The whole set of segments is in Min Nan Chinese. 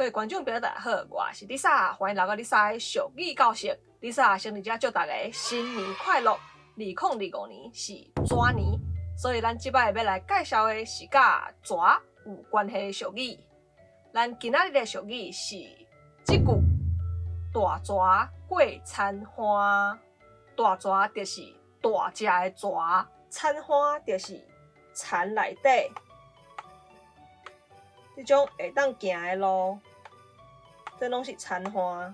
各位觀眾朋友，大家好，我是 Lisa，歡迎來到 Lisa 的俗語教室。Lisa 先佇遮祝大家新年快樂。2025年是蛇年，所以咱這擺欲來介紹的是佮蛇有關係的俗語。咱今仔日的俗語是這句：大蛇過田旱。大蛇就是大隻的蛇，田旱就是田內底這種會當行的路，這攏是田旱。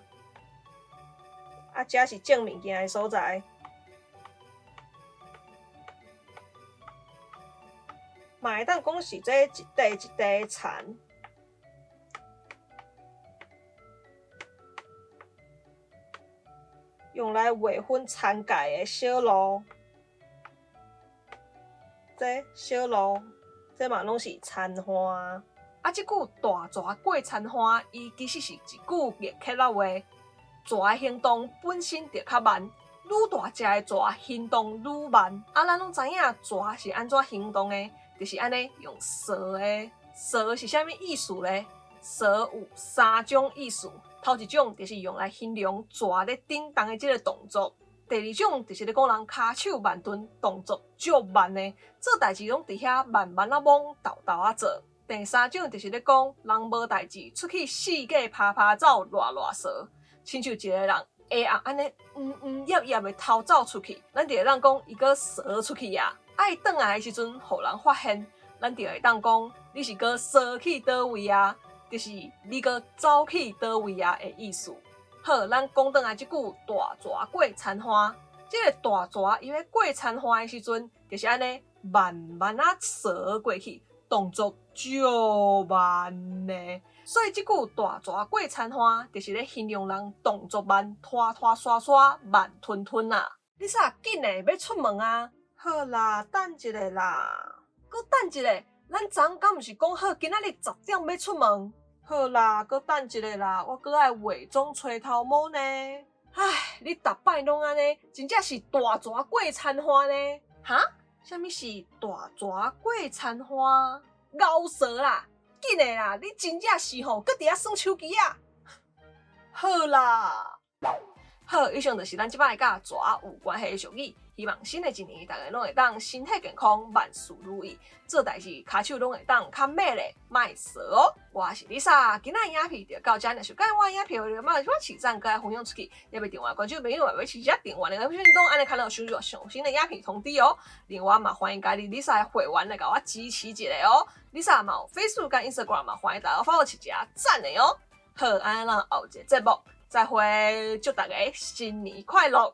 啊，這是種物件的所在。嘛會當講是這一塊一塊的田，用來劃分田界的小路。這小路，這嘛攏是田旱。啊，這句大蛇過田旱，伊其實是一句逆客仔話。蛇的行動本身就較慢，愈大隻的蛇行動愈慢。啊，咱攏知影蛇是按怎行動的，就是按呢用踅的。踅是啥物意思咧？踅有三種意思。頭一種就是用來形容蛇咧振動的這个動作。第二種就是咧講人跤手慢吞，動作足慢的，做代誌攏佇遐慢慢仔摸，沓沓仔做。第三種就是咧講人無代誌出去四界趴趴走，賴賴踅，親像一个人下暗按呢黃黃葉葉的偷走出去，咱就會當講伊閣踅出去啊。啊，伊轉來的時陣，予人發現，咱就會當講你是閣踅去佗位啊，就是你閣走去佗位啊的意思。好，咱講轉來這句大蛇過田旱，這个大蛇伊欲過田旱的時陣，就是按呢慢慢仔踅過去，動作足慢的。所以這句大蛇過田旱，就是咧形容人動作慢，拖拖沙沙，慢吞吞啊。你啥緊的欲出門啊？好啦，等一下啦，閣等一下。咱昨昏敢毋是講好今仔日10點欲出門？好啦，閣等一下啦，我閣愛化妝吹頭毛呢。唉，你逐擺攏按呢，真正是大蛇過田旱呢。哈？啥物是大蛇過田旱？𠢕踅啦！緊的啦！你真正是吼，閣佇遐耍手機啊！好啦，好，以上就是咱這擺佮蛇有關係的俗語。希望新的一年，大家攏會當身體健康，萬事如意，做代誌跤手攏會當較猛咧，莫踅哦。我是 Lisa，今仔影片就到這，若是喜歡我的影片，就麻煩起讚，閣愛分享出去，猶未訂閱關注朋友，嘛欲起遮訂閱，兩个運動按呢較能收到上新的影片通知哦。另外嘛，歡迎加入 Lisa 的會員來共我支持一下哦。Lisa 嘛有 Facebook 佮 Instagram 嘛，歡迎大家 follow 一下讚的哦。好，按呢咱後一个節目再會，祝大家新年快樂！